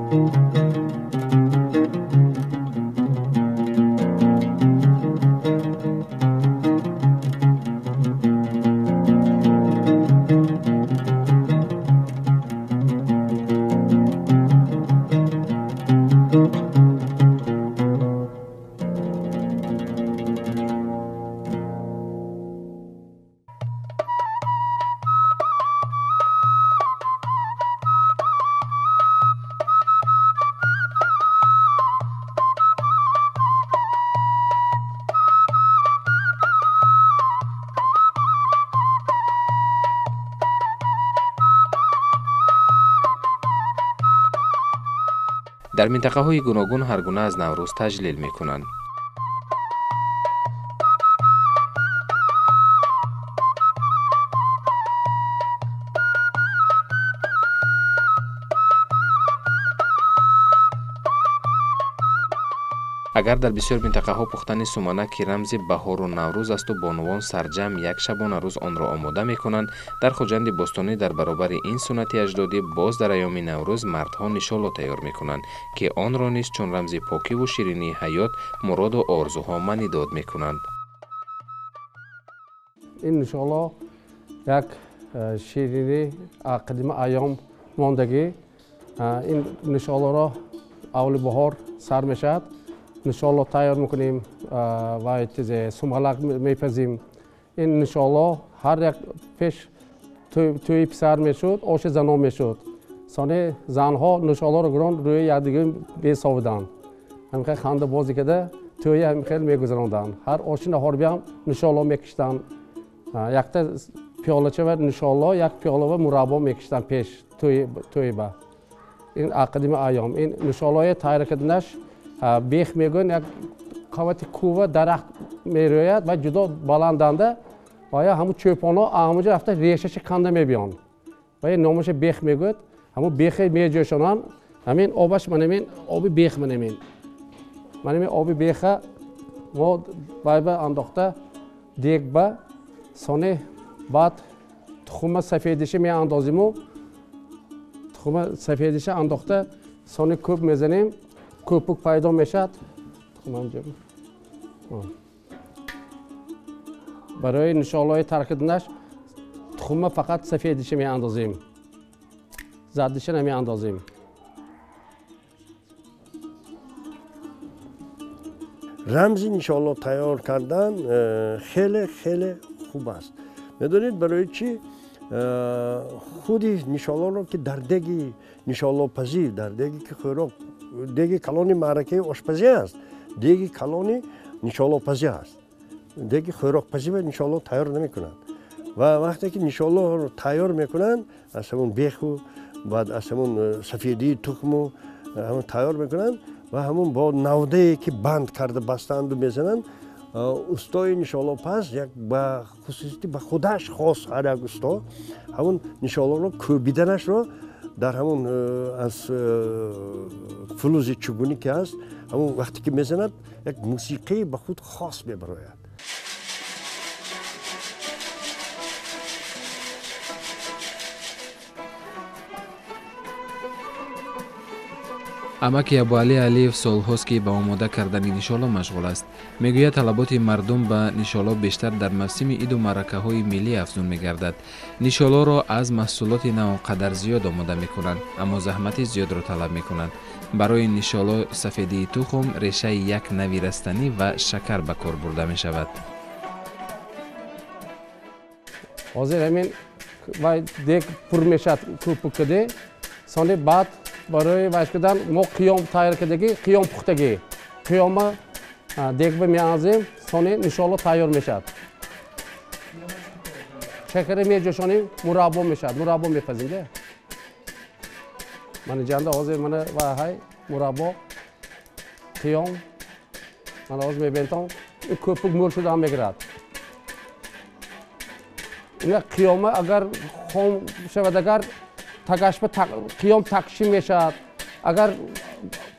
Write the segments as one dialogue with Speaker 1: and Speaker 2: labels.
Speaker 1: Дар минтақаҳои гуногун ҳар гуна аз Наврӯз таҷлил мекунанд. Агар дар бисёр минтақаҳо пухтани суманак, ки рамзи баҳору Наврӯз асту бонувон сарҷамъ як шабонарӯз онро омода мекунанд, дар Хуҷанди бостонӣ дар баробари ин суннати аҷдодӣ боз дар айёми Наврӯз мардҳо нишоло тайёр мекунанд, ки онро низ чун рамзи покиву ширинии ҳаёт, муроду орзуҳо манидод мекунанд.
Speaker 2: Ин нишоло як ширинӣ қадима айём мондагӣ. Ин нишолоро аввали баҳор сар мешавад. Нишоло тайёр мекунем ва чизе сумалак мепазим. Ин нишоло ҳар як пеш тӯи писар мешуд, оши занон мешуд. Сони занҳо нишолоро гирон рӯи якдигар месовиданд. Ҳамин ханда бозӣ карда тӯи ҳамин хел мегузаронданд. Ҳар оши наҳорбиам нишоло мекиштанд. Якта пиёлача ва нишоло, як пиёла ва мураббо мекиштанд пеш тӯиба. Ин қадими айём. Ин нишолои тайёр карданаш бех мегӯянд, як қавати кӯва дарахт мерӯяд ва ҷудо баланданда ва я ҳамун чӯпонҳо ҳамунҷо рафта решаша канда мебиёнд ва ин номаша бех мегӯяд. Ҳамун бехе меҷӯшонанд. Ҳамин обаш манамин оби бех, манамин оби беха мо вайба андохта дегба, сони баъд тухума сафедиша меандозиму, тухума сафедиша андохта сони кӯб мезанем, көпүк пайдо мешавад. Барои нишолои таркиданаш тухума фақат сафедиша меандозем, зардиша намеандозем.
Speaker 3: Рамзи нишоло тайёр кардан хеле хеле хуб аст. Медонед барои чӣ? Худи нишолоро ки дар деги нишолопазӣ, дар деги ки хӯрок, деги калони маъракаи ошпазӣ аст, деги калони нишолопазӣ аст. Деги хӯрокпазӣ ва нишоло тайёр намекунанд. Ва вақте ки нишолоро тайёр мекунанд, аз ҳамон беху баъд аз ҳамон сафедии тухму ҳамон тайёр мекунанд ва ҳамон бо навдае ки банд карда бастанду мезананд, устои нишолопаз як ба хусусияти ба худаш хос ҳар як усто ҳамон нишолоро кӯбиданашро дар ҳамон аз фулузи чугунӣ ки аст, ҳамон вақте ки мезанад як мусиқии ба худ хос мебарояд.
Speaker 1: Амаки Абуалӣ Алиев солҳост, ки ба омода кардани нишоло машғул аст. Мегӯяд, талаботи мардум ба нишоло бештар дар мавсими иду маъракаҳои миллӣ афзун мегардад. Нишолоро аз маҳсулоти на он қадар зиёд омода мекунанд, аммо заҳмати зиёдро талаб мекунанд. Барои нишоло сафедии тухм, решаи як нави растанӣ ва шакар ба кор бурда мешавад.
Speaker 2: Ҳозир ҳамин вай дег пур мешавад кӯпукаде, сони баъд барои вайш кардан мо қиём тайёр кардагӣ, қиём пухтагӣ. Қиёма дегба меандозем, сони нишоло тайёр мешавад. Шакара меҷӯшонем, мураббо мешавад, мураббо мепазем. Мана ҷанда ҳозир мана вайҳай мураббо, қиём, мана ҳозир мебинтон, ин кӯпук мӯр шуда ҳам мегирад. Ина қиёма агар хом шавад, агар тагашба қиём такши мешавад, агар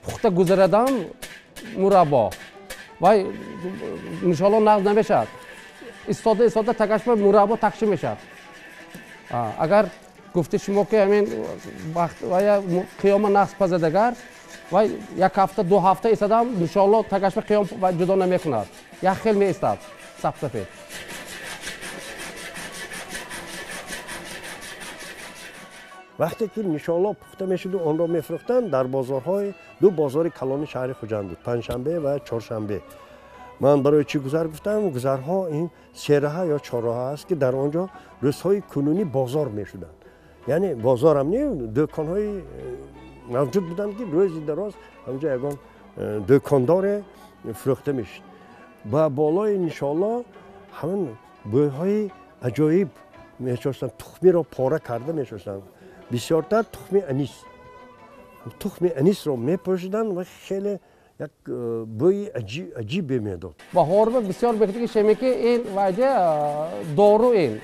Speaker 2: пухта гузарадам мураббо вай нишоло нағз намешавад. Истода истода тагашба мураббо такши мешавад. Агар Гуфти шумо ки ҳамин вақт вая қиёма нақс пазадагар ва як ҳафта ду ҳафта истадам нишолло тагашба қиём ҷудо намекунад. Як хел меистад сабсафед.
Speaker 3: Вақте ки нишолло пухта мешуду онро мефурӯхтанд дар бозорҳои ду бозори калони шаҳри Хуҷанд буд, панҷшанбе ва чоршанбе. Ман барои чӣ гузар гуфтам? Гузарҳо ин сераҳа ё чорроҳа аст, ки дар он ҷо рӯзҳои кунунӣ бозор мешуданд. Яъне бозорам не, дӯконҳои мавҷуд буданд, ки рӯзи дароз ҳамҷо ягон дӯкондоре фурӯхта мешуд. Ба болои нишолло ҳамин бӯйҳои аҷоиб мешоштанд, тухмиро пора карда мешоштанд. Бисёртар тухми анис. Тухми анисро мепӯшиданд ва хеле як бӯи аҷибе медод.
Speaker 2: Баҳорба бисёр бехти ки шемеки ин вайде дору ин.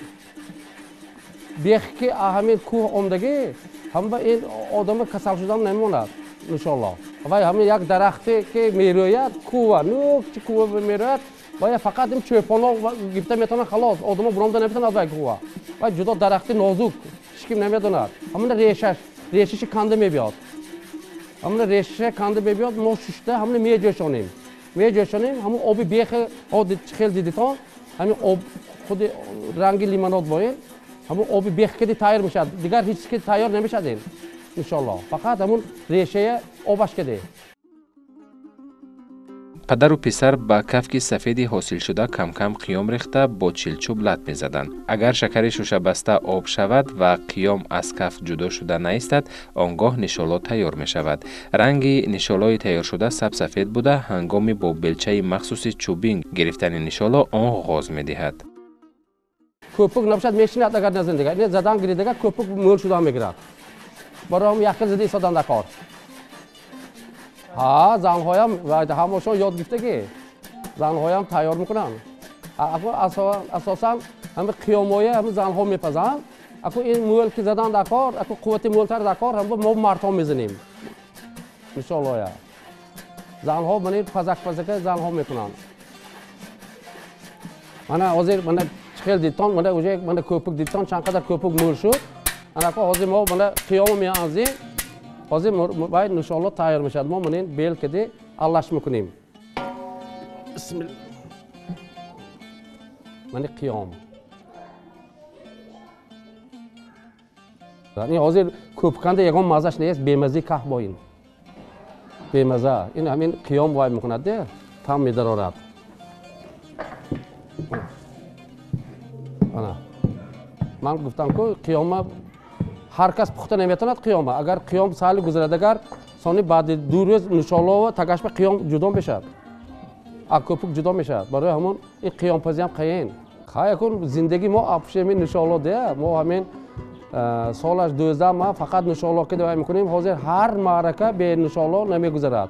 Speaker 2: Бех ки ҳамин кӯҳ омдагӣ ҳама ин одама касал шудан намемонад иншоалло. Вай ҳамин як дарахте ки мерӯяд кӯва, нӯк чи кӯва мерӯяд, вай фақат ин чӯпоно гирифта метавонанд халос, одамо буромда наметавонад вай кӯва. Вай ҷудо дарахти нозук, ҳеч ким намедонад. Ҳамина решаш, решаши канда мебиёд. Ҳамина решаша канда мебиёд, мо шушта ҳамина меҷӯшонем. Меҷӯшонем, ҳамун оби бехи хел дидитон, ҳамин об худи ранги лимонад боин, ҳамун оби бех киди тайёр мешавад. Дигар ҳеч ки тайёр намешавад ин. Иншоалло. Фақат ҳамун решая обаш киди.
Speaker 1: Падару писар ба кафки сафеди ҳосилшуда камкам қиём рехта бо чилчӯб лат мезаданд. Агар шакари шушабаста об шавад ва қиём аз каф ҷудо шуда наистад, он гоҳ нишоло тайёр мешавад. Ранги нишолои тайёршуда сабсафед буда, ҳангоми бо белчаи махсуси чӯбин гирифтани нишоло он ғоз медиҳад.
Speaker 2: Көпүк набошад мешинад агар назандига. Не задан гиридага көпүк мӯл шуда мегирад. Барои як хел зада истодан дар кор. Ҳа, занҳоям ҳамашон ёд гирифтагӣ. Занҳоям тайёр мекунанд. Асосан ҳами қиёмоя ҳами занҳо мепазанд. Аку ин мӯл ки задан дар кор, аку қуввати мӯлтар дар кор, ҳам мо мардҳо мезанем. Иншоаллоя. Занҳо мани пазак-пазака занҳо мекунанд. Мана ҳозир мана хел дидтон, мана уже мана көпүк дидтон, чанд қадар көпүк мӯл шуд. Ана ку ҳозир мо мана қиёмо меанзем. Ҳозир вай иншоалло тайёр мешавад. Мо мана ин бел киди аллаш мекунем. Бисмилла. Мана қиём. Ин ҳозир көпканда ягон мазаш нест, бемазаи каҳ бо ин. Бемаза. Ин ҳамин қиём вай мекунад, де, там медарорад. Ана. Ман гуфтам ку қиёма ҳар кас пухта наметавонад қиёма. Агар қиём сали гузарад, агар сони баъди ду рӯз иншоалло тагашба қиём ҷудо мешавад. А көпүк ҷудо мешавад. Барои ҳамон ин қиёмпазиам қиин. Хай акун зиндагии мо апушеми иншоалло де, мо ҳамин солаш 12 ма фақат иншоалло ки давай мекунем. Ҳозир ҳар маърака бе иншоалло намегузарад.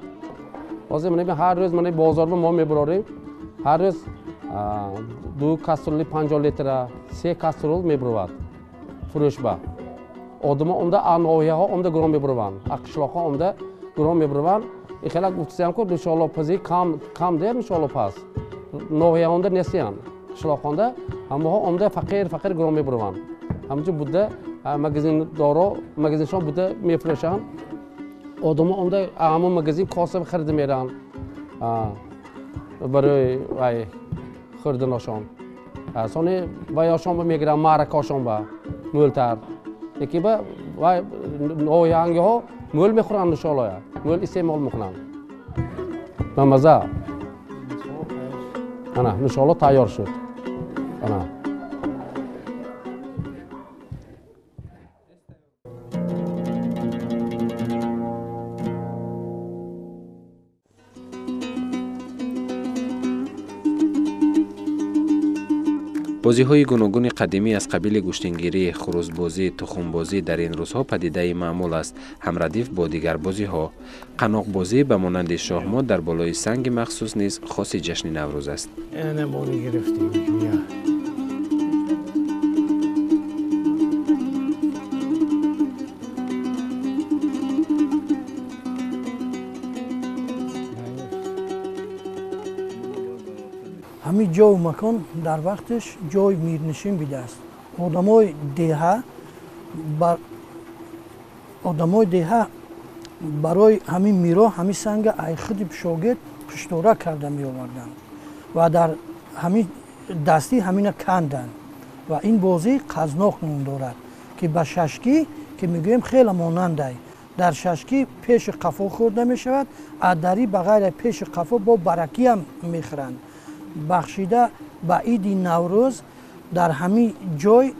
Speaker 2: Ҳозир мана ҳар рӯз мана бозорба мо мебарорем. Ҳар рӯз 2 кастрюли 50 литра, 3 кастрюл мебаровад фурӯшба. Одамо омда ноҳияҳо омда гурон мебарованд, қишлоқҳо омда гурон мебарованд. Ин хела гуфтасиям ку иншоаллопазӣ кам кам де иншоаллопаз. Ноҳияҳонда нестиянд, қишлоқҳонда ҳамаҳо омда фақир фақир гурон мебарованд. Ҳамчун буда магазиндоро магазиншон буда мефурӯшанд. Одамо омда ҳамон магазин коса харида меранд барои вай хӯрданошон. Сони вайошон ба мегиранд, маъракаошон ба мӯлтар. Яке ба вай ноҳиянгиҳо мӯл мехӯранд иншоаллоя, мӯл истеъмол мекунанд. Ба маза. Ана иншоалло тайёр шуд. Ана.
Speaker 1: Бозиҳои гуногуни қадимӣ аз қабили гӯштингирӣ, хурӯзбозӣ, тухумбозӣ дар ин рӯзҳо падидаи маъмул аст, ҳамрадиф бо дигар бозиҳо. Қаноқбозӣ ба монанди шоҳмот дар болои санги махсус низ хоси ҷашни Наврӯз аст.
Speaker 4: Ҳамин ҷою макон дар вақташ ҷои мирнишин будааст. Одамои деҳа Одамои деҳа барои ҳамин миро ҳамин санга ай худи шогирд пуштора карда меоварданд ва дар ҳамин дастӣ ҳамина канданд. Ва ин бозӣ қазноқ ном дорад, ки ба шашкӣ ки мегӯем хеле монандай. Дар шашкӣ пеши қафо хӯрда мешавад, адарӣ ба ғайра пеши қафо бо баракиам мехӯранд. Бахшида ба иди Наврӯз дар ҳамин ҷой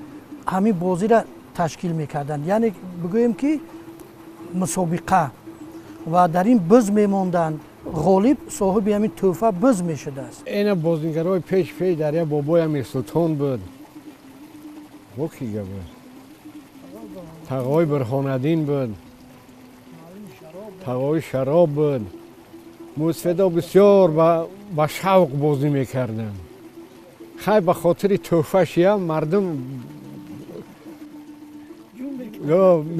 Speaker 4: ҳамин бозиро ташкил мекарданд, яъне бигӯем ки мусобиқа. Ва дар ин биз мемонданд, ғолиб соҳиби ҳамин тӯҳфа биз мешудааст.
Speaker 5: Ина бозигарои пеш пеш дар як бобои Амирсултон буд, бо кига буд, тағои Бурҳонаддин буд, тағои Шароб буд. Мӯсфедо бисёр ба шавқ бозӣ мекарданд. Хай ба хотири тӯҳфашиам мардум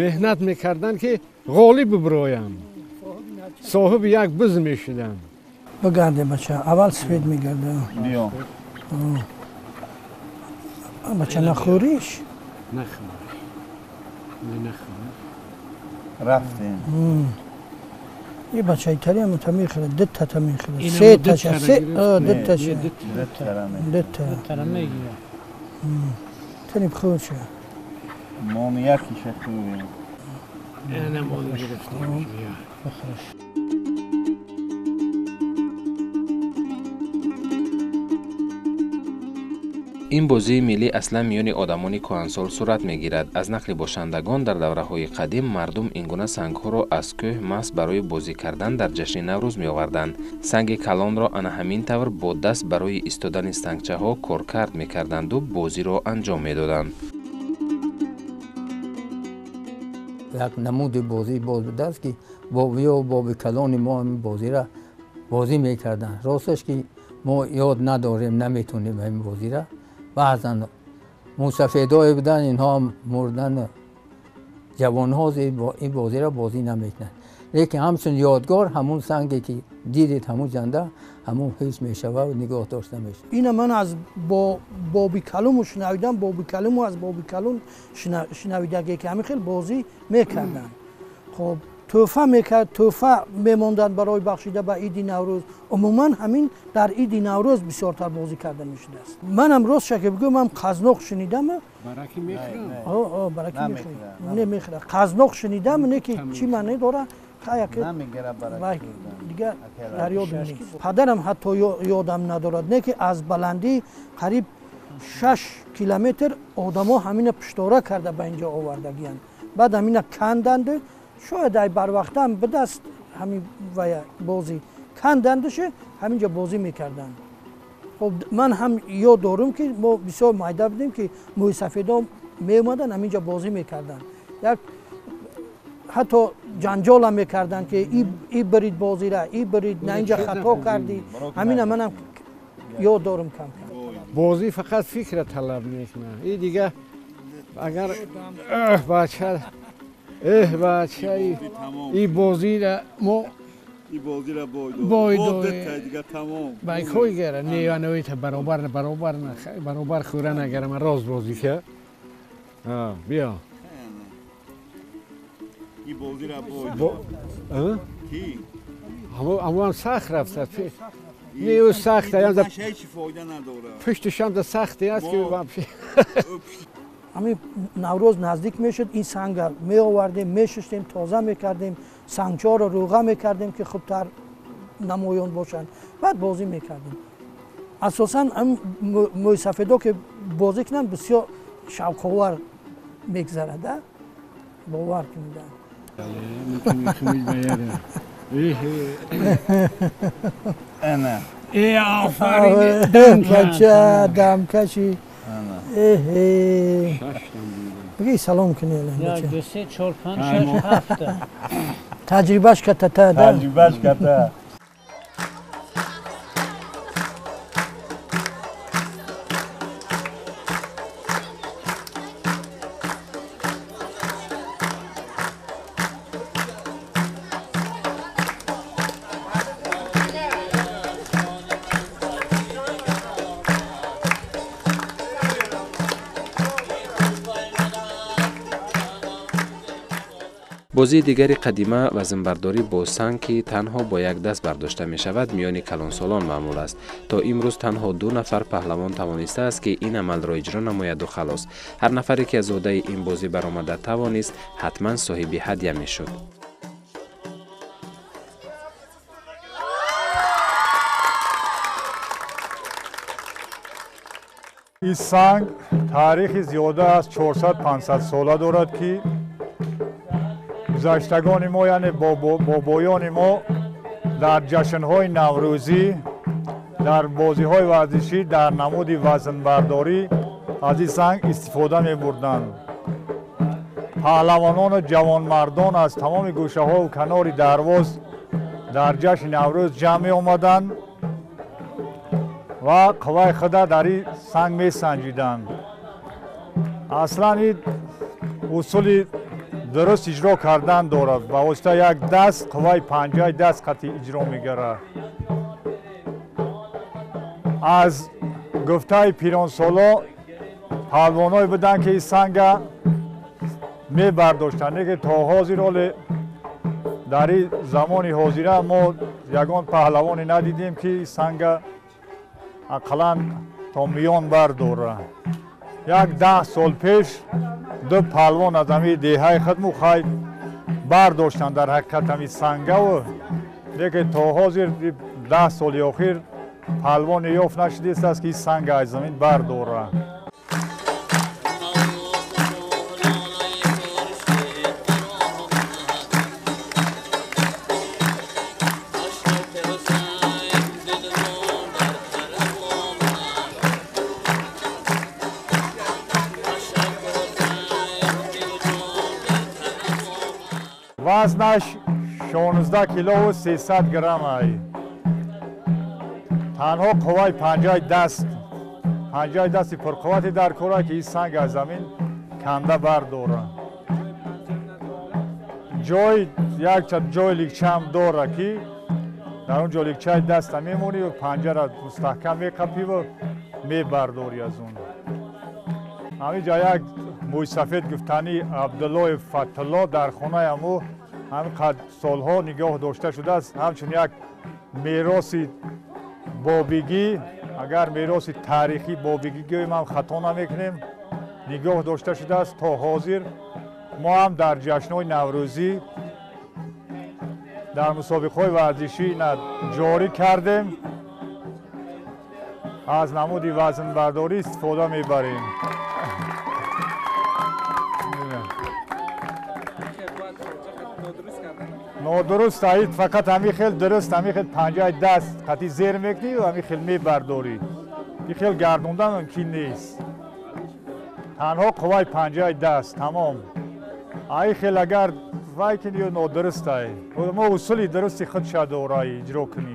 Speaker 5: меҳнат мекарданд, ки ғолиб бибироянд, соҳиби як биз мешуданд.
Speaker 4: Бигарде бача, аввал свет мегарда. Бача нахӯриш?
Speaker 6: Рафтем.
Speaker 4: И бачаи тариам та мехӯрад, дитта та мехӯрад, се таша, се дитташа, дитта. Тани бихӯрша.
Speaker 6: Мом якиша хӯрем.
Speaker 1: Ин бозии миллӣ аслан миёни одамони кӯҳансол сурат мегирад. Аз нақли бошандагон дар давраҳои қадим мардум ин гуна сангҳоро аз кӯҳ маҳз барои бозӣ кардан дар ҷашни Наврӯз меоварданд. Санги калонро ана ҳамин тавр бо даст барои истодани сангчаҳо коркард мекарданду бозиро анҷом медоданд.
Speaker 7: Як намуди бозӣ боз будааст, ки бобиё боби калони мо ҳамин бозиро бозӣ мекарданд. Росташ ки мо ёд надорем, наметонем ҳамин бозиро. Баъзан мусафедое буданд, инҳо мурдан, ҷавонҳо ин бозиро бозӣ намекунанд. Лекин ҳамчун ёдгор ҳамун санге ки дидед ҳамун ҷанда ҳамун ҳифз мешавад ва нигоҳ дошта мешавад.
Speaker 4: Ина ман аз боби калуму шунавидам, боби калуму аз боби калун шунавидаге ки ҳамин хел бозӣ мекарданд. Хоб тӯҳфа мекард, тӯҳфа мемонданд барои бахшида ба иди Наврӯз. Умуман ҳамин дар иди Наврӯз бисёртар бозӣ карда мешудааст. Манам рост шаки бигӯям, ман қазноқ шунидам. Бараки мехӯрад, не мехӯрад. Қазноқ шунидам, не ки чӣ маъне дорад, дигар дар ёдам нест. Падарам ҳатто ёдам надорад, не ки аз баландии қариб 6 километр одамо ҳамина пуштора карда ба инҷо овардагиянд. Баъд ҳамина канданд, шояд ай барвақтам бидаст ҳамин вая бозӣ кандандаше ҳаминҷо бозӣ мекарданд. Хоб ман ҳам ёд дорум, ки мо бисёр майда будем, ки мӯйсафедо меомаданд ҳаминҷо бозӣ мекарданд. Як ҳатто ҷанҷолам мекарданд, ки и бирид бозира, и бирид, на инҷа хато кардӣ. Ҳамина манам ёд дорум кам кам.
Speaker 5: Бозӣ фақат фикра талаб мекунад. И дига агар бача бача и бозира мо бой додем. Байкой гара не аноита баробар баробар баробар хӯра нагара, ман рост бозӣ ка. Биё.
Speaker 6: И бозира бой. Ки?
Speaker 5: Ҳамон сахт рафта. Не, ӯ сахт аст.
Speaker 6: Ҳеҷ фоида надорад.
Speaker 5: Пуштишам да сахте аст ки вообще.
Speaker 4: Ҳамин Наврӯз наздик мешуд, ин санга меовардем, мешуштем, тоза мекардем, сангчаҳоро рӯға мекардем, ки хубтар намоён бошанд. Баъд бозӣ мекардем. Асосан ҳамин мӯйсафедо ки бозӣ кунанд, бисёр шавқовар мегзарад, бовар кунед. Бача дамкаши. Бигӣ салом кунед.
Speaker 8: 1 2 3 4 5 6 7.
Speaker 4: Таҷрибаш ката.
Speaker 6: Таҷрибаш ката.
Speaker 1: Бозии дигари қадима вазнбардорӣ бо санг, ки танҳо бо як даст бардошта мешавад, миёни калонсолон маъмул аст. То имрӯз танҳо 2 нафар паҳлавон тавонистааст, ки ин амалро иҷро намояду халос. Ҳар нафаре, ки аз уҳдаи ин бозӣ баромада тавонист, ҳатман соҳиби ҳадя мешуд.
Speaker 9: Ин санг таърихи зиёда аз 400-500 сола дорад, ки гузаштагони мо, яъне бобоёни мо, дар ҷашнҳои наврӯзӣ, дар бозиҳои варзишӣ, дар намуди вазнбардорӣ аз ин санг истифода мебурданд. Паҳлавонону ҷавонмардон аз тамоми гӯшаҳову канори Дарвоз дар ҷашни Наврӯз ҷамъ меомаданд ва қувваи худа дар ин санг месанҷиданд. Аслан ин усули дуруст иҷро кардан дорад. Ба воситаи як даст қувваи панҷаи даст қатъи иҷро мегардад. Аз гуфтаи пиронсоло паҳлавоное буданд, ки ин санга мебардоштанд, лекин то ҳозир ҳоле дар ин замони ҳозира мо ягон паҳлавоне надидем, ки ин санга ақаллан то миён бардорад. Як 10 сол пеш 2 паҳлавон аз ҳамин деҳаи худму хай бардоштанд дар ҳақиқат ҳамин сангаву, лекин то ҳозир 10 соли охир паҳлавоне ёфт нашудааст, ки ин санга аз замин бардорад. Вазнаш 16 килову 300 грамм ай. Танҳо қувваи панҷаи даст, панҷаи дасти пурқуввате дар кор, ки ин санг аз замин канда бардорад. Ҷой якчанд ҷои ликчаам дорад, ки дар он ҷо ликчаи даста мемонӣ ва панҷара мустаҳкам меқапиву мебардорӣ аз он. Ҳамин ҷо як мӯйсафед гуфтанӣ Абдуллоев Фатулло дар хонаи ҳамӯ ҳамин қад солҳо нигоҳ дошта шудааст, ҳамчун як мероси бобигӣ, агар мероси таърихӣ бобигӣ гӯем ҳам хато намекунем, нигоҳ дошта шудааст то ҳозир. Мо ҳам дар ҷашнҳои наврӯзӣ, дар мусобиқаҳои варзишӣ ина ҷорӣ кардем, аз намуди вазнбардорӣ истифода мебарем. Нодуруст аид, фақат ҳамин хел дуруст, ҳамин хел панҷаи даст қатъи зер мекунӣ ва ҳамин хел мебардорӣ. Ин хел гардондан мумкин нест. Танҳо қувваи панҷаи даст, тамом. Ай хел агар вай кунӣ, нодуруст ай. Мо усули дурусти худша дора иҷро кунӣ.